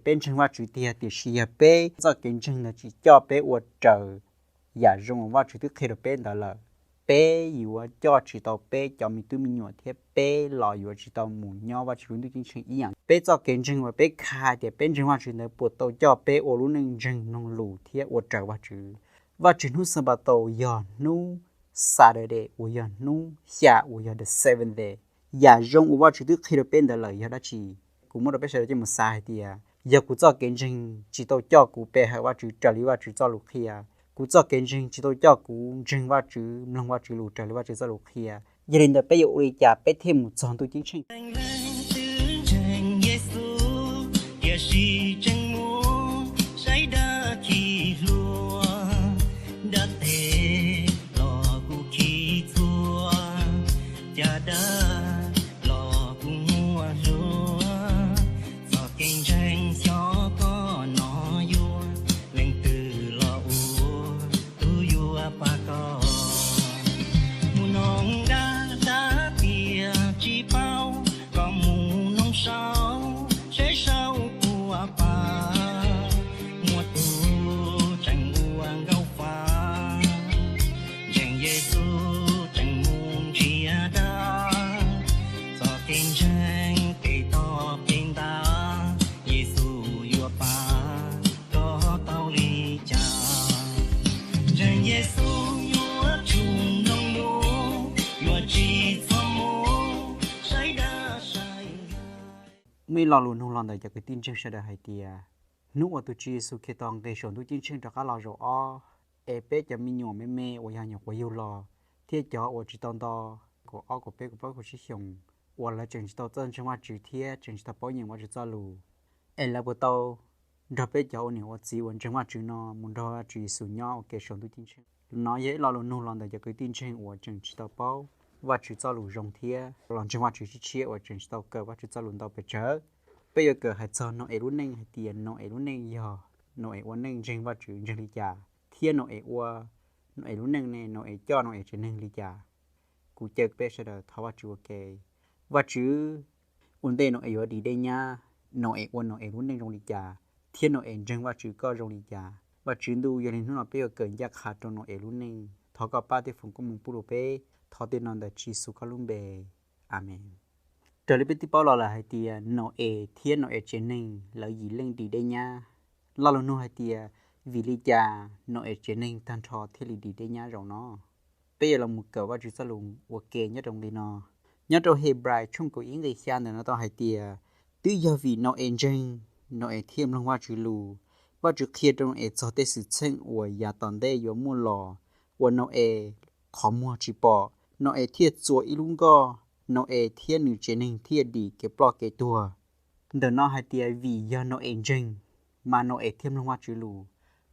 peb ntseeg Vajtswv tiag, tiam sis yog peb txoj kev ntseeg ntawd tsis coj peb ua raws yam zoo uas Vajtswv twb qhia rau peb ntawd lawm, peb yuav coj tsis tau peb cov me tub me nyuam thiab peb los yuav tsis tau mus nyob Vajtswv lub ntuj ceeb tsheej ib yam. Peb txoj kev ntseeg uas peb kha tias peb ntseeg Vajtswv ntawd puas tau coj peb ua lub neej ntseeg mloog lus thiab ua raws Vajtswv? Vajtswv hnub Xanpataus yog hnub Saturday uas yog hnub xya uas yog the seventh day. Yam zoo uas Vajtswv twb qhia rau peb ntawd lawm yog dab tsi? Kuv muab rau peb sawv daws coj mus xav hais tias yog kuv txoj kev ntseeg tsis tau coj kuv pe hawm Vajtswv raws li Vajtswv txoj lus qhia, kuv txoj kev ntseeg tsis tau coj kuv ntseeg Vajtswv mloog Vajtswv lus raws li Vajtswv txoj lus qhia, yog li ntawd peb yuav ua li cas peb thiaj mus txog ntuj ceeb tsheej? Ntseeg Yexus, tiam sis tseem mus saib dab khi hlua, dab teg los kuj khi txhua, cas dab los kuj muaj hlua. Txoj kev ntseeg xyov koj no yuav leej twg los ua tus yuav pab koj. Mus noog dab, dab tias tsis paub, koj mus noog saub, seb saub puas pab. Muaj tus tseem ua nkauj fa, ntseeg Yexus tseem mus nrhiav dab. Txoj kev ntseeg kev tog kev nta, Yexus yuav pab koj tau li cas? Ntseeg Yexus yuav tsum mloog lus, yuav tsis txhob mus saib dab saib. Muaj ib lo lus nug los ntawm cov kwv tij ntseeg sawv daws hais tias, hnub uas tus Tswv Yexus Khetos nqis saum ntuj ceeb tsheej rov qab los zaum ob, es peb cov me nyuam me me uas yog nyuam qhuav yug los thiab cov uas tsis tau nto kaum ob kaum peb kaum plaub kaum tsib xyoos uas lawv tseem tsis tau txawj ntseeg Vajtswv thiab tseem tsis tau paub nyeem Vajtswv txoj lus, es lawv puas tau nrog peb cov ua niam ua txiv uas ntseeg Vajtswv no mus nrog Tswv Yexus nyob ua ke saum ntuj ceeb tsheej? No yog ib lo lus nug los ntawm cov kwv tij ntseeg uas tseem tsis tau paub Vajtswv txoj lus zoo thiab los ntseeg Vajtswv tshiab tshiab uas tseem tsis tau kawm Vajtswv txoj lus ntau pes tsawg. Peb yuav kawm hais txog Nau-es lub neej hais tias Nau-es lub neej yog Nau-es ua neej ntseeg Vajtswv ntseeg li cas, thiab Nau-es ua, Nau-es lub neej ne, Nau-es coj Nau-es tsev neeg li cas. Kuv caw peb sawv daws thov Vajtswv ua ke. Vajtswv, ua ntej Nau-es yuav dim dej nyab, Nau-es ua Nau-es lub neej zoo li cas, thiab Nau-es ntseeg Vajtswv koj zoo li cas? Vajtswv ntuj, yog li hnub no peb yuav kawm ncaj qha rau Nau-es lub neej, thov koj pab thiab foom koob hmoov pub rau peb. Thov tej no ntawm Tswv Yexus koj lub npe, Amees. Raws li peb twb paub los lawm hais tias Nau-es thiab Nau-es tsev neeg lawv yim leej dim dej nyab. Lo lus nug hais tias, vim li cas Nau-es tsev neeg tag nrho thiaj li dim dej nyab zaum no? Peb yuav los mus kawm Vajtswv txoj lus ua ke nyob rau nqe no. Nyob rau Hebrais tshooj kaum ib nqe xya ntawm no tau hais tias, twb yog vim Nau-es ntseeg, Nau-es thiaj mloog Vajtswv lus. Vajtswv qhia rau Nau-es txog tej xwm txheej uas yav tom ntej yuav muaj los, uas Nau-es qhov muag tsis pom, Nau-es thiaj txua ib lub nkoj, Nau-es thiab nws tsev neeg thiaj dim kev ploj kev tuag. Ntawm no hais tias vim yog Nau-es ntseeg, mas Nau-es thiaj mloog Vajtswv lus.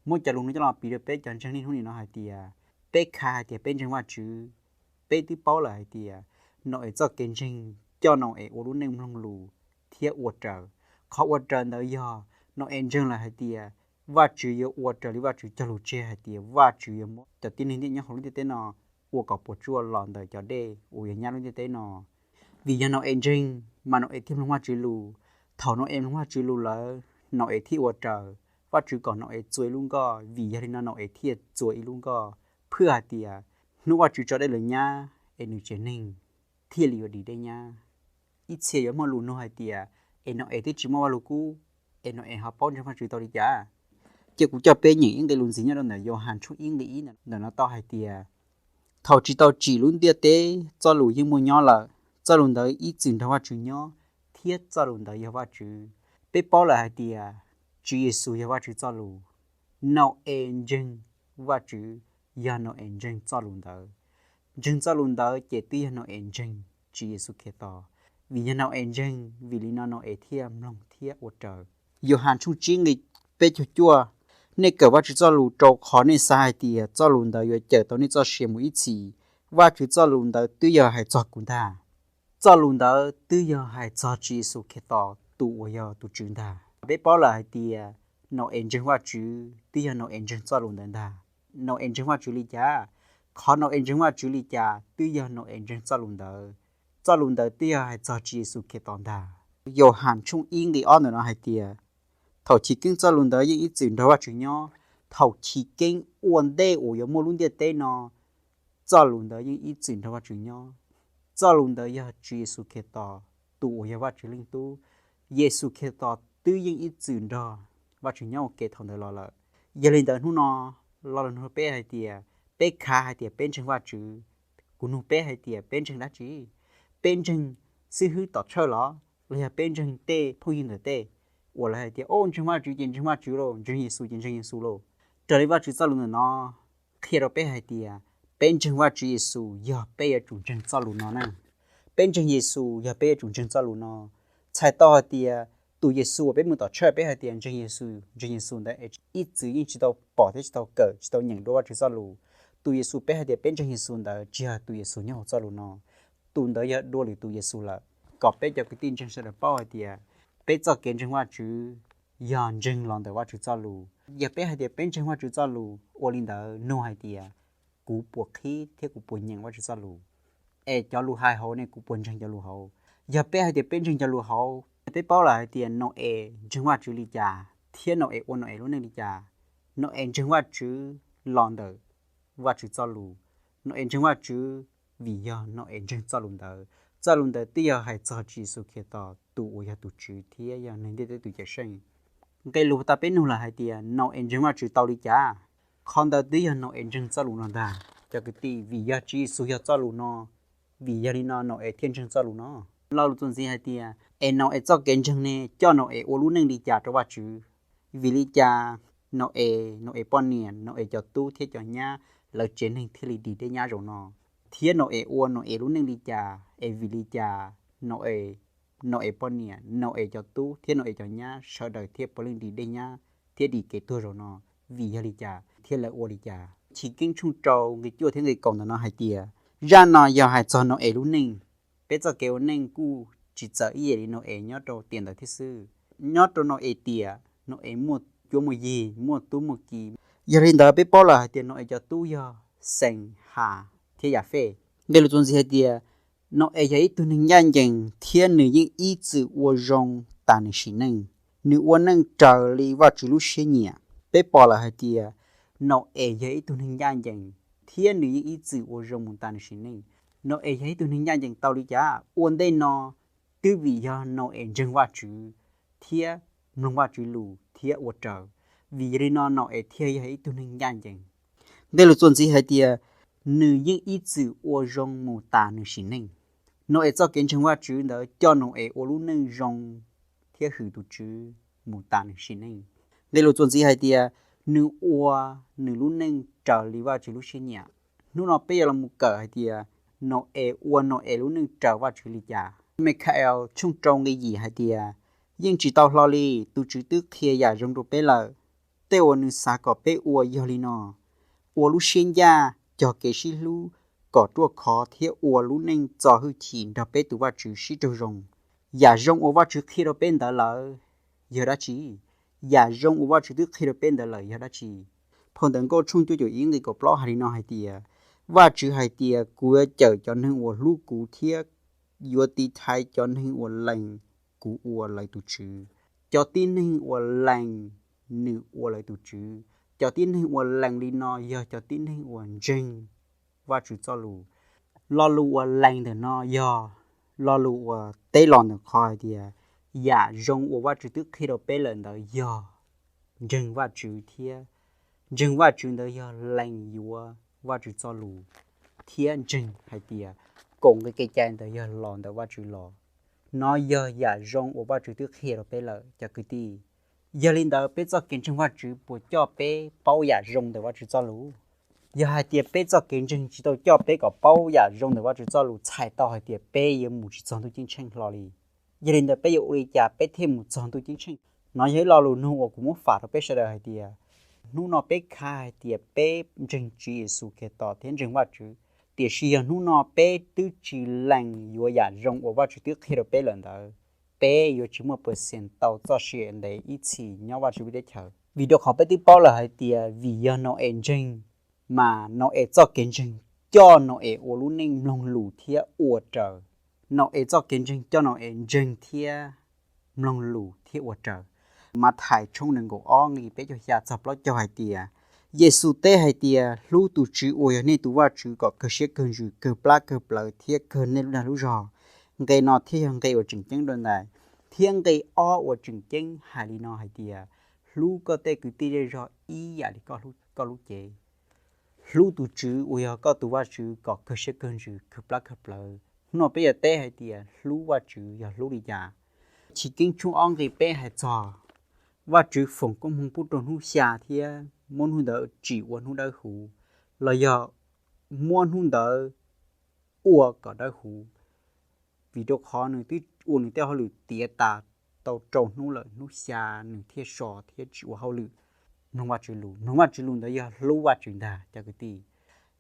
Muab cov lus no coj los piv rau peb cov ntseeg niaj hnub nim no hais tias, peb kha hais tias peb ntseeg Vajtswv, peb twb paub lawm hais tias Nau-es txoj kev ntseeg coj Nau-es ua lub neej mloog lus thiab ua raws. Qhov ua raws ntawd yog Nau-es ntseeg lawm hais tias Vajtswv yuav ua raws li Vajtswv cog lus tseg hais tias Vajtswv yuav muab cov tib neeg nyob hauv lub ntiaj teb no ua kom puas tsuaj los ntawm cov dej uas yog nyab lub ntiaj teb no. Vim yog Nau-es ntseeg, mas Nau-es thiaj mloog Vajtswv lus. Thaum Nau-es mloog Vajtswv lus lawm, Nau-es thiaj ua raws. Vajtswv kom Nau-es txua ib lub nkoj, vim yog li no Nau-es thiaj txua ib lub nkoj, phwj hais tias hnub Vajtswv tso dej los nyab es nws tsev neeg thiaj li yuav dim dej nyab. Ib txhia yuav muaj lus nug hais tias, es Nau-es twb tsis muaj Vajluskub, es Nau-es ho paub ntseeg Vajtswv tau li cas? Cia kuv coj peb nyeem ib nqe lus ntxiv nyob rau ntawm Yauhas tshooj ib nqe ib ntawm no tau hais tias, thaum tsis tau tsim lub ntiaj teb, txoj lus yeej muaj nyob lawm. Txoj lus ntawd ib txwm nrog Vajtswv nyob, thiab txoj lus ntawd yog Vajtswv. Peb paub lawm hais tias Tswv Yexus yog Vajtswv txoj lus. Nau-es ntseeg Vajtswv yog Nau-es ntseeg txoj lus ntawd. Ntseeg txoj lus ntawd ces twb yog Nau-es ntseeg Tswv Yexus Khetos. Vim yog Nau-es ntseeg, vim li no Nau-es thiaj mloog thiab ua raws. Yauhas tshooj tsib nqe peb caug cuaj, nej kawm Vajtswv txoj lus rau qhov nej xav hais tias txoj lus ntawd yuav cawm tau nej txoj sia mus ib txhis. Vajtswv txoj lus ntawd twb yog hais txog kuv ntag. Txoj lus ntawd twb yog hais txog Tswv Yexus Khetos tus uas yog tus Tswv ntag. Peb paub lawm hais tias Nau-es ntseeg Vajtswv twb yog Nau-es ntseeg txoj lus ntawd ntag. Nau-es ntseeg Vajtswv li cas? Qhov Nau-es ntseeg Vajtswv li cas twb yog Nau-es ntseeg txoj lus ntawd. Txoj lus ntawd twb yog hais txog Tswv Yexus Khetos ntag. Yauhas tshooj ib nqe ob ntawm no hais tias, Thaum chiv keeb txoj lus ntawd yeej ib txwm nrog Vajtswv nyob. Thaum chiv keeb ua ntej uas yuav muaj lub ntiaj teb no, txoj lus ntawd yeej ib txwm nrog Vajtswv nyob. Txoj lus ntawd yog Tswv Yexus Khetos, tus uas yog Vajtswv Leej Tub. Yexus Khetos twb yeej ib txwm nrog Vajtswv nyob ua ke thaum ntawd los lawm. Yog li ntawd hnub no, lo lus nug peb hais tias, peb khav hais tias peb ntseeg Vajtswv, kuv nug peb hais tias peb ntseeg dab tsi? Peb ntseeg xib hwb Tom Tshawj los, los yog peb ntseeg tej phooj ywg ntawm tej uas lawv hais tias, o, ntseeg Vajtswv ces ntseeg Vajtswv lauj, ntseeg Yexus ces ntseeg Yexus lauj? Raws li Vajtswv txoj lus ntawm no qhia rau peb hais tias, peb ntseeg Vajtswv Yexus yog peb yuav tsum ntseeg txoj lus no na. Peb ntseeg Yexus yog peb yuav tsum ntseeg txoj lus no. Txhais tau hais tias tus Yexus uas peb mus Tom Tshawj peb hais tias ntseeg Yexus, ntseeg Yexus ntawd es ib txwm yeej tsis tau pom thiab tsis tau kawm, tsis tau nyeem dua Vajtswv txoj lus. Tus Yexus peb hais tias peb ntseeg Yexus ntawd tsis yog tus Yexus nyob hauv txoj lus no. Tus ntawd yog dua lwm tus Yexus lawm. Kom peb cov kwv tij ntseeg sawv daws paub hais tias peb txoj kev ntseeg Vajtswv yog ntseeg los ntawm Vajtswv txoj lus. Yog peb hais tias peb ntseeg Vajtswv txoj lus, ua li ntawd nug hais tias, kuv puas qhib thiab kuv puas nyeem Vajtswv txoj lus? Es cov lus hais hauv ne, kuv puas ntseeg cov lus hauv? Yog peb hais tias peb ntseeg cov lus hauv, peb paub lawm hais tias Nau-es ntseeg Vajtswv li cas thiab Nau-es ua Nau-es lub neej li cas. Nau-es ntseeg Vajtswv los ntawm Vajtswv txoj lus. Nau-es ntseeg Vajtswv vim yog Nau-es ntseeg txoj lus ntawd. Txoj lus ntawd twb yog hais txog Tswv Yexus Khetos tus uas yog tus Tswv thiab yog neeg ntiaj teb tus Cawmseej. Nqe lus tas peb nug lawm hais tias Nau-es ntseeg Vajtswv tau li cas? Qhov ntawd twb yog Nau-es ntseeg txoj lus no ntag cov kwv tij, vim yog Tswv Yexus yog txoj lus no, vim yog li no Nau-es thiaj ntseeg txoj lus no. Lo lus txuas ntxiv hais tias, es Nau-es txoj kev ntseeg ne coj Nau-es ua lub neej li cas rau Vajtswv? Vim li cas Nau-es, Nau-es poj niam, Nau-es cov tub thiab cov nyab lawv tsev neeg thiaj li dim dej nyab zaum no? Thiab Nau-es ua Nau-es lub neej li cas es vim li cas Nau-es, Nau-es poj niam, Nau-es cov tub thiab Nau-es cov nyab sawv daws thiaj puav leej dim dej nyab thiab dim kev tuag zaum no? Vim yog li cas thiab lawv ua li cas? Chiv Keeb tshooj rau nqe cuaj thiab nqe kaum ntawm no hais tias, zaj no yog hais txog Nau-es lub neej. Peb txoj kev ua neej kuj tsis txawm ib yam li Nau-es nyob rau tiam ntawd thiab xwb. Nyob rau Nau-es tiam, Nau-es muaj cuab muaj yig, muaj tub muaj ki. Yog li ntawd peb paub lawm hais tias Nau-es cov tub yog Xees, Has thiab Yafej. Nqe lus txuas ntxiv hais tias, Nau-es yog ib tug neeg ncaj ncees thiab nws yeej ib txwm ua zoo tas nws sim neej. Nws ua neej raws li Vajtswv lub siab nyiam. Peb pom lawm hais tias Nau-es yog ib tug neeg ncaj ncees thiab nws yeej ib txwm ua zoo mus tas nws sim neej. Nau-es yog ib tug neeg ncaj ncees tau li cas? Ua ntej no twb vim yog Nau-es ntseeg Vajtswv thiab mloog Vajtswv lus thiab ua raws. Vim yog li no Nau-es thiaj yog ib tug neeg ncaj ncees. Nqe lus txuas ntxiv hais tias, nws yeej ib txwm ua zoo mus tas nws sim neej. Nau-es txoj kev ntseeg Vajtswv ntawd coj Nau-es ua lub neej zoo thiab hwm tus Tswv mus tas nws sim neej. Nqe lus txuas ntxiv hais tias, nws ua nws lub neej raws li Vajtswv lub siab nyiam. Hnub no peb yuav los mus kawm hais tias Nau-es ua Nau-es lub neej raws Vajtswv li cas. Mikhael tshooj rau nqe yim hais tias, yeej tsis tau hlo li, tus Tswv twb qhia yam zoo rau peb lawm. Tej uas nws xav kom peb ua yog li no: ua lub siab ncaj, cog kev sib hlub kom ruaj khov thiab ua lub neej txo hwj chim nrog peb tus Vajtswv sib raug zoo. Yam zoo uas Vajtswv qhia rau peb ntawd lawm yog dab tsi? Yam zoo uas Vajtswv twb qhia rau peb ntawd lawm yog dab tsi? Phau Ntawv Nkauj tshooj cuaj caum ib nqe kaum plaub hais li no hais tias, Vajtswv hais tias, kuv yuav cawm cov neeg uas hlub kuv thiab yuav tiv thaiv cov neeg uas lees kuv ua lawv tus Tswv. Cov tib neeg uas lees nws ua lawv tus Tswv. Cov tib neeg uas lees li no yog cov tib neeg uas ntseeg Vajtswv txoj lus. Lo lus uas lees ntawm no yog lo lus uas teb los ntawm qhov hais tias yam zoo uas Vajtswv twb qhia rau peb lawm ntawd yog ntseeg Vajtswv thiab ntseeg Vajtswv ntawd yog lees yuav Vajtswv txoj lus thiab ntseeg hais tias kaum nqe kev cai ntawd yog los ntawm Vajtswv los. No yog yam zoo uas Vajtswv twb qhia rau peb lawm cov kwv tij. Yog li ntawd peb txoj kev ntseeg Vajtswv puas coj peb paub yam zoo ntawm Vajtswv txoj lus? Yog hais tias peb txoj kev ntseeg tsis tau coj peb kom paub yam zoo ntawm Vajtswv txoj lus, txhais tau hais tias peb yuav mus tsis txog ntuj ceeb tsheej hlo li. Yog li ntawd peb yuav ua li cas peb thiaj mus txog ntuj ceeb tsheej? No yog ib lo lus nug uas kuv muab fam rau peb sawv daws hais tias, hnub no peb khav hais tias peb ntseeg Tswv Yexus Khetos thiab ntseeg Vajtswv, tiam sis yog hnub no peb twb tsis lees yuav yam zoo uas Vajtswv twb qhia rau peb lawm ntawd, peb yuav tsis muaj percent tau txoj sia ntev ib txhis nyob Vajtswv lub teb chaws. Vim rau qhov peb twb paub lawm hais tias vim yog Nau-es ntseeg, mas Nau-es txoj kev ntseeg coj Nau-es ua lub neej mloog lus thiab ua raws. Nau-es txoj kev ntseeg coj Nau-es ntseeg thiab mloog lus thiab ua raws. Mathais tshooj nees nkaum ob nqe peb caug xya txog plaub caug hais tias, Yexus teb hais tias, hlub tus Tswv uas yog nej tus Vajtswv kom kawg siab kawg ntsws, kawg plab kawg plawv thiab kawg nej lub dag lub zog. Nqe no thiaj yog nqe uas tseem ceeb dua ntais. Thiab nqe ob uas tseem ceeb hais li no hais tias, hlub koj tej kwv tij zej zog ib yam li koj lub cev. Hlub tus Tswv uas yog koj tus Vajtswv kom kawg siab kawg ntsws, kawg plab kawg plawv. Hnub no peb yuav teb hais tias hlub Vajtswv yog hlub li cas. Chiv Keeb tshooj ob nqe peb hais txog Vajtswv foom koob hmoov pub rau hnub xya thiab muab hnub ntawd tsim ua hnub dawb huv, los yog muab hnub ntawd ua kom dawb huv, vim rau qhov nws twb ua nws tej hauj lwm tiav tas tau rau hnub lawm, hnub xya nws thiaj so thiab tsis ua hauj lwm. Mloog Vajtswv lus, mloog Vajtswv lus ntawd yog hlub Vajtswv ntag cov kwv tij.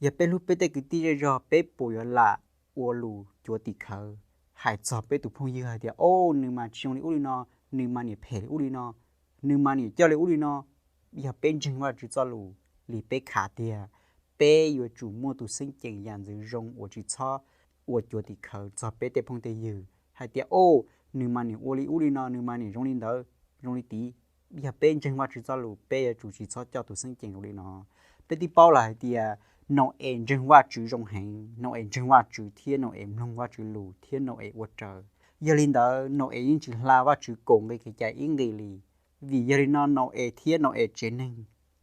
Yog peb hlub peb tej kwv tij zej zog, peb puas yuav lam ua lus cuav tim khawv hais txog peb tus phooj ywg hais tias, o, nws mas tsis zoo li ub li no, nws mas niam phem li ub li no, nws mas niam coj li ub li no? Yog peb ntseeg Vajtswv txoj lus li peb khav tiag, peb yuav tsum muaj tus xeeb ceem yam ntxwv zoo uas tsis txhob ua cuav tim khawv txog peb tej phooj tej ywg hais tias, o, nws mas niam ua li ub li no, nws mas niam zoo li ntawd, zoo li tid. Yog peb ntseeg Vajtswv txoj lus, peb yuav tsum tsis txhob coj tus xeeb ceem zoo li no. Peb twb paub lawm hais tias Nau-es ntseeg Vajtswv zoo heev, Nau-es ntseeg Vajtswv thiab Nau-es mloog Vajtswv lus thiab Nau-es ua raws. Yog li ntawd Nau-es yeej tsis hla Vajtswv kaum nqe kev cai ib nqe li. Vim yog li no Nau-es thiab Nau-es tsev neeg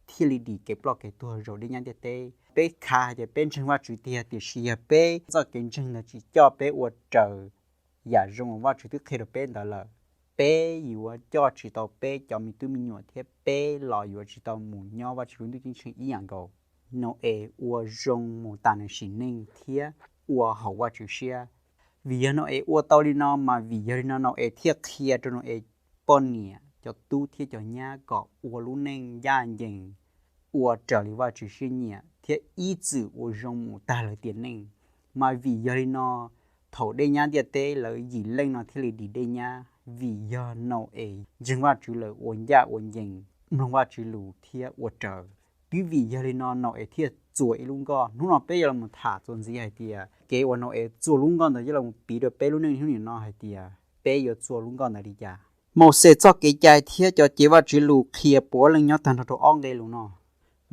thiaj li dim kev ploj kev tuag zaum dej nyab ntiaj teb. Peb khav hais tias peb ntseeg Vajtswv tiag, tiam sis yog peb txoj kev ntseeg ntawd tsis coj peb ua raws yam zoo uas Vajtswv twb qhia rau peb ntawd lawm, peb yuav coj tsis tau peb cov me tub me nyuam thiab peb los yuav tsis tau mus nyob Vajtswv lub ntuj ceeb tsheej ib yam nkaus. Nau-es ua zoo mus tas nws sim neej thiab ua haum Vajtswv siab. Vim yog Nau-es ua tau li no mas vim yog li no Nau-es thiaj qhia rau Nau-es poj niam, cov tub thiab cov nyab kom ua lub neej ncaj ncees, ua raws li Vajtswv siab nyiam thiab ib txwm ua zoo mus tag lawv tiam neej. Mas vim yog li no thaum dej nyab ntiaj teb lawv yim leej no thiaj li dim dej nyab, vim yog Nau-es ntseeg Vajtswv lawm ua ncaj ua ncees, mloog Vajtswv lus thiab ua raws. Twb vim yog li no Nau-es thiaj txuas ib lub nkoj. Hnub no peb yuav los tham txuas ntxiv hais tias kev uas Nau-es txuas lub nkoj ntawd yuav los piv rau peb lub neej hnub nim no hais tias peb yuav txuas lub nkoj ntawd li cas. Mauxes txoj kev cai thiab cov cev Vajtswv lus qhia puav leej nyob tag nrho rau ob nqe lus no.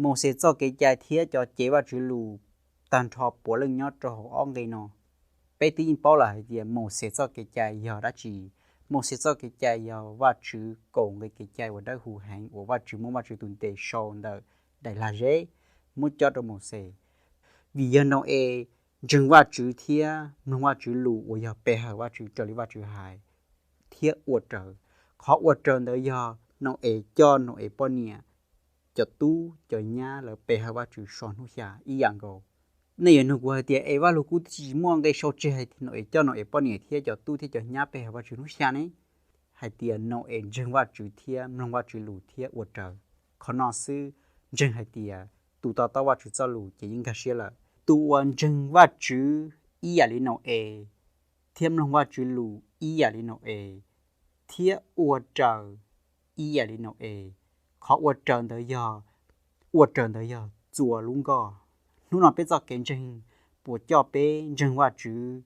Mauxes txoj kev cai thiab cov cev Vajtswv lus tag nrho puav leej nyob rau hauv ob nqe no. Peb twb yeej paub lawm hais tias Mauxes txoj kev cai yog dab tsi. Mauxes txoj kev cai yog Vajtswv kaum nqe kev cai uas dawb huv heev uas Vajtswv muab Vajtswv tus ntes sau ntawm daim lag zeb muab cob rau Mauxes. Vim yog Nau-es ntseeg Vajtswv thiab mloog Vajtswv lus uas yog pe hawm Vajtswv raws li Vajtswv hais thiab ua raws. Qhov ua raws ntawd yog Nau-es coj Nau-es poj niam, cov tub cov nyab lawv pe hawm Vajtswv so hnub xya ib yam nkaus. Nej yuav nug kuv hais tias es Vajluskub twb tsis muaj nqe sau tseg hais tias Nau-es coj Nau-es poj niam thiab cov tub thiab cov nyab pe hawm Vajtswv hnub xya ne? Hais tias Nau-es ntseeg Vajtswv thiab mloog Vajtswv lus thiab ua raws. Qhov no xwb ntseeg hais tias tus to taub Vajtswv txoj lus ces yeej nkag siab lawm. Tus uas ntseeg Vajtswv ib yam li Nau-es thiab mloog Vajtswv lus ib yam li Nau-es thiab ua raws ib yam li Nau-es, qhov ua raws ntawd yog, ua raws ntawd yog txua lub nkoj. Hnub no peb txoj kev ntseeg puas coj peb ntseeg Vajtswv,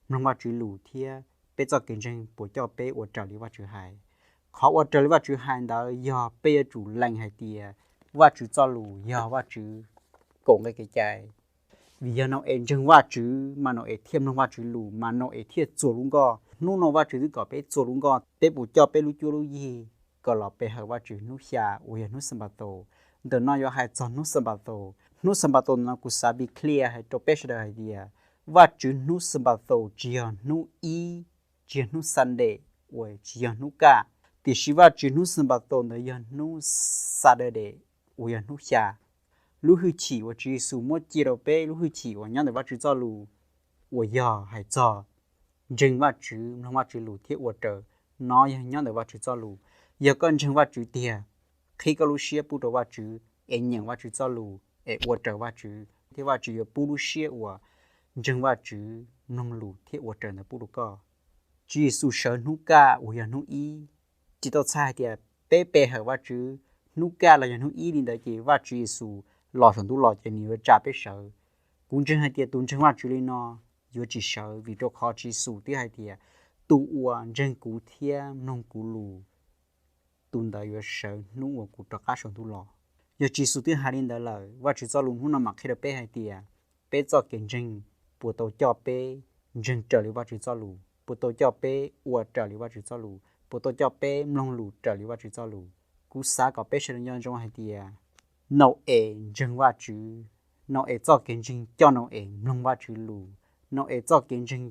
mloog Vajtswv lus thiab peb txoj kev ntseeg puas coj peb ua raws li Vajtswv hais? Qhov ua raws li Vajtswv hais ntawd yog peb yuav tsum lees hais tias Vajtswv txoj lus yog Vajtswv kaum nqe kev cai. Vim yog Nau-es ntseeg Vajtswv mas Nau-es thiaj mloog Vajtswv lus mas Nau-es thiaj txua lub nkoj. Hnub no Vajtswv twb kom peb txua lub nkoj, peb puas coj peb lub cuab lub yig kom los pe hawm Vajtswv hnub xya uas yog hnub Xanpataus? Ntawm no yuav hais txog hnub Xanpataus. Hnub Xanpataus no kuv xav bi clear hais rau peb sawv daws hais tias Vajtswv hnub Xanpataus tsis yog hnub ib, tsis yog hnub Sunday uas tsis yog hnub kaj, tiam sis Vajtswv hnub Xanpataus ntawd yog hnub Saturday uas yog hnub xya. Lub hwj chim uas Tswv Yexus muab cia rau peb, lub hwj chim uas nyob ntawm Vajtswv txoj lus uas yog hais txog ntseeg Vajtswv, mloog Vajtswv lus thiab ua raws, no yog nyob ntawm Vajtswv txoj lus. Yog koj ntseeg Vajtswv tiag, qhib koj lub siab pub rau Vajtswv es nyeem Vajtswv txoj lus es ua raws Vajtswv, thiab Vajtswv yuav pub lub siab uas ntseeg Vajtswv, mloog lus thiab ua raws ntawd pub rau koj. Tswv Yexus sawv hnub kaj uas yog hnub ib, tsis tau txhais hais tias peb pe hawm Vajtswv hnub kaj los yog hnub ib li ntawd ces Vajtswv Yexus los saum ntuj los ces nws yuav tsa peb sawv. Kuv ntseeg hais tias tus ntseeg Vajtswv li no yuav tsis sawv, vim rau qhov Tswv Yexus twb hais tias tus uas ntseeg kuv thiab mloog kuv lus tus ntawd yuav sawv hnub uas kuv rov qab saum ntuj los. Yog Tswv Yexus twb hais li ntawd lawm, Vajtswv txoj lus hnub no mam qhia rau peb hais tias peb txoj kev ntseeg puas tau coj peb ntseeg raws li Vajtswv txoj lus, puas tau coj peb ua raws li Vajtswv txoj lus, puas tau coj peb mloog lus raws li Vajtswv txoj lus. Kuv xav kom peb sawv daws nco ntsoov hais tias Nau-es ntseeg Vajtswv, Nau-es txoj kev ntseeg coj Nau-es mloog Vajtswv lus, Nau-es txoj kev ntseeg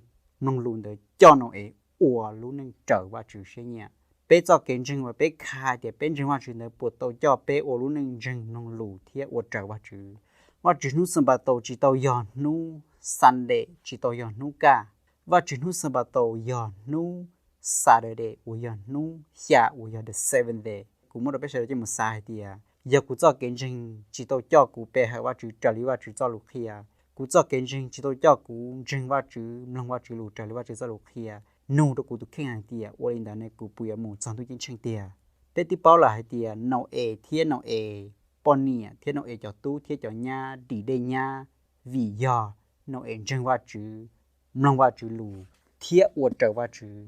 mloog lus ntawd coj Nau-es ua lub neej raws Vajtswv siab nyiam. Peb txoj kev ntseeg uas peb kha tias peb ntseeg Vajtswv ntawd puas tau coj peb ua lub neej ntseeg mloog lus thiab ua raws Vajtswv. Vajtswv hnub Xanpataus tsis tau yog hnub Sunday, tsis tau yog hnub kaj. Vajtswv hnub Xanpataus yog hnub Saturday uas yog hnub xya uas yog the seventh day. Kuv muab rau peb sawv daws coj mus xav hais tias yog kuv txoj kev ntseeg tsis tau coj kuv pe hawm Vajtswv raws li Vajtswv txoj lus qhia, kuv txoj kev ntseeg tsis tau coj kuv ntseeg Vajtswv mloog Vajtswv lus raws li Vajtswv txoj lus qhia, nug rau kuv tus kheej hais tias ua li ntawd ne kuv puas yuav mus txog ntuj ceeb tsheej tiag? Peb twb paub lawm hais tias Nau-es thiab Nau-es poj niam thiab Nau-es cov tub thiab cov nyab dim dej nyab vim yog Nau-es ntseeg Vajtswv, mloog Vajtswv lus thiab ua raws Vajtswv.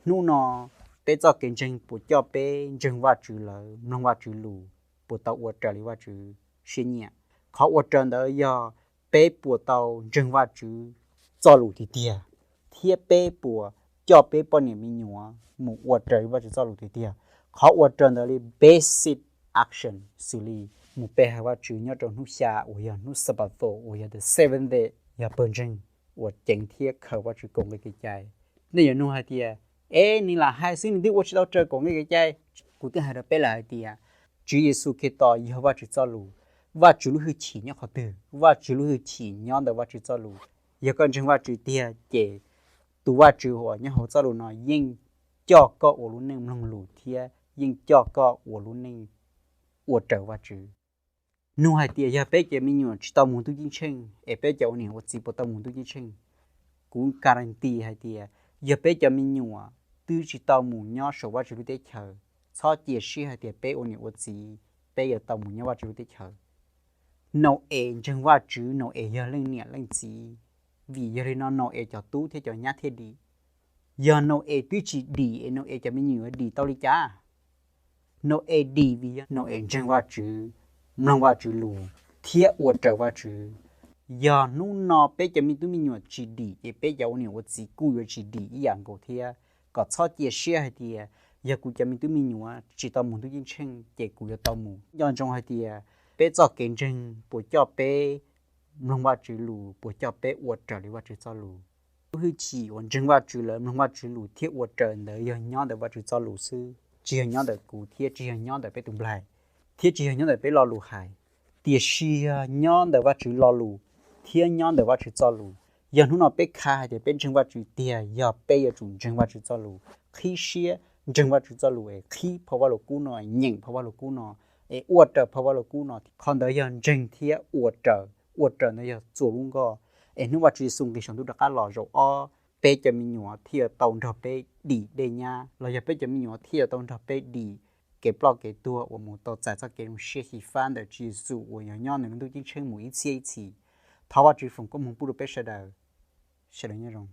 Hnub no peb txoj kev ntseeg puas coj peb ntseeg Vajtswv lawm mloog Vajtswv lus puas tau ua raws li Vajtswv siab nyiam? Qhov ua raws ntawd yog peb puas tau ntseeg Vajtswv txoj lus tiag tiag, thiab peb puas coj peb poj niam me nyuam mus ua raws li Vajtswv txoj lus tiag tiag. Qhov ua raws ntawd li basic action xws li mus pe hawm Vajtswv nyob rau hnub xya uas yog hnub Xanpataus uas yog the seventh day yog pawg ntseeg uas ceev thiab khaws Vajtswv kaum nqe kev cai. Nej yuav nug hais tias, es nws lam hais xwb nws twb ua tsis tau raws kaum nqe kev cai. Kuv twb hais rau peb lawm hais tias Tswv Yexus Khetos yog Vajtswv txoj lus, Vajtswv lub hwj chim nyob qhov twg? Vajtswv lub hwj chim nyob ntawm Vajtswv txoj lus. Yog koj ntseeg Vajtswv tiag ces tus Vajtswv uas nyob hauv txoj lus no yeej coj koj ua lub neej mloog lus thiab yeej coj koj ua lub neej ua raws Vajtswv. Nug hais tias yog peb cov me nyuam tsis tau mus ntuj ceeb tsheej es peb cov ua niam ua txiv puas tau mus ntuj ceeb tsheej? Kuv guarantee hais tias yog peb cov me nyuam twb tsis tau mus nyob saum Vajtswv lub teb chaws, txhob cia siab hais tias peb ua niam ua txiv peb yuav tau mus nyob Vajtswv lub teb chaws. Nau-es ntseeg Vajtswv, Nau-es yog leej niam leej txiv, vim yog li no Nau-es cov tub thiab cov nyab thiaj dim. Yog Nau-es twb tsis dim es Nau-es cov me nyuam yuav dim tau li cas? Nau-es dim vim yog Nau-es ntseeg Vajtswv, mloog Vajtswv lus thiab ua raws Vajtswv. Yog hnub no peb cov me tub me nyuam tsis dim ces peb cov ua niam ua txiv kuj yuav tsis dim ib yam nkaus thiab. Kom txhob cia siab hais tias yog kuv cov me tub me nyuam tsis tau mus ntuj ceeb tsheej ces kuv yuav tau mus. Nco ntsoov hais tias peb txoj kev ntseeg puas coj peb mloog Vajtswv lus, puas coj peb ua raws li Vajtswv txoj lus? Lub hwj chim uas ntseeg Vajtswv lawm mloog Vajtswv lus thiab ua raws ntawd yog nyob ntawm Vajtswv txoj lus xwb, tsis yog nyob ntawm kuv thiab tsis yog nyob ntawm peb tus nplaig, thiab tsis yog nyob ntawm peb lo lus hais. Tiam sis yog nyob ntawm Vajtswv lo lus thiab nyob ntawm Vajtswv txoj lus. Yog hnub no peb kha hais tias peb ntseeg Vajtswv tiag, yog peb yuav tsum ntseeg Vajtswv txoj lus, qhib siab ntseeg Vajtswv txoj lus es qhib phau Vajluskub no, nyeem phau Vajluskub no, es ua raws phau Vajluskub no. Qhov ntawd yog ntseeg thiab ua raws, ua raws ntawd yog txua lub nkoj. Es hnub Vajtswv Yexus nqis saum ntuj rov qab los zaum ob, peb cov me nyuam thiaj yuav tau nrog peb dim dej nyab, los yog peb cov me nyuam thiaj yuav tau nrog peb dim kev ploj kev tuag uas mus tau txais txoj kev zoo siab xyiv fab ntawm Tswv Yexus uas yog nyob nws lub ntuj ceeb tsheej mus ib txhiab ib txhis. Thov Vajtswv foom koob hmoov pub rau peb sawv daws. Sawv daws nyob zoo.